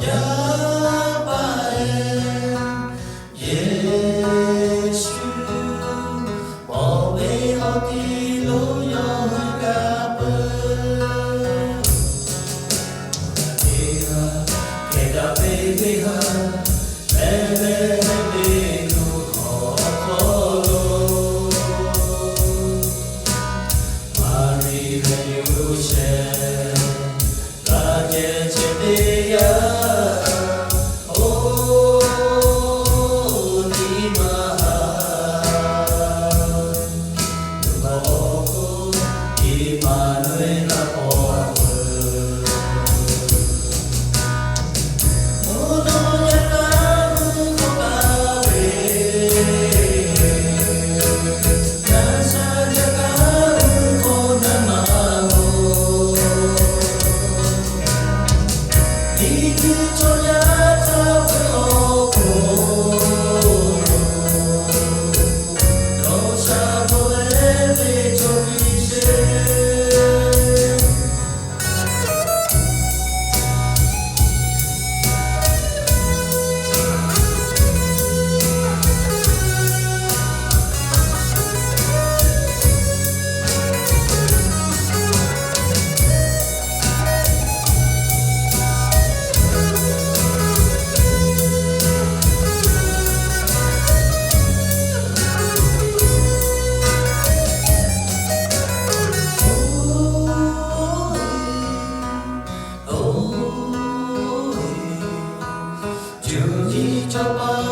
Yaˇ paˍ-eˬ, Yeˍsuˆ, awˬ ve awˬ ti lo yawˇ hui g'a peuˬ. Teˇ g'aˇ hkeh daꞈ ve teˇ g'aˇ, Behˍlehˍhehnˍ venˇ hk'aw lo, Maˍriˆ leh Yoˇsehꞈ g'a geh chehˇ teˇ yanˇ, oˇ nyi ma haꞈ, nawˬ hk'aw lo Iˉmaˍnuˍweˍlaˆ paw peuˬ. Mvuhˇ naw yaˇ kaꞈ mvuhˇ hk'aw taˍ ve, G'uiˬsha yaˇ kaꞈ mvuhˇ hk'aw naˍ maˍ-oˬ. Liꞈ hpu chaw yaˇ hk'a peu-eˬ awˬ hk'aw lo, dawˇ sha bawˆ leh ve cawˬ piˇ sheˍ. Oˇ ve, oˇ ve, cuˇ yiˍ chaw paˍ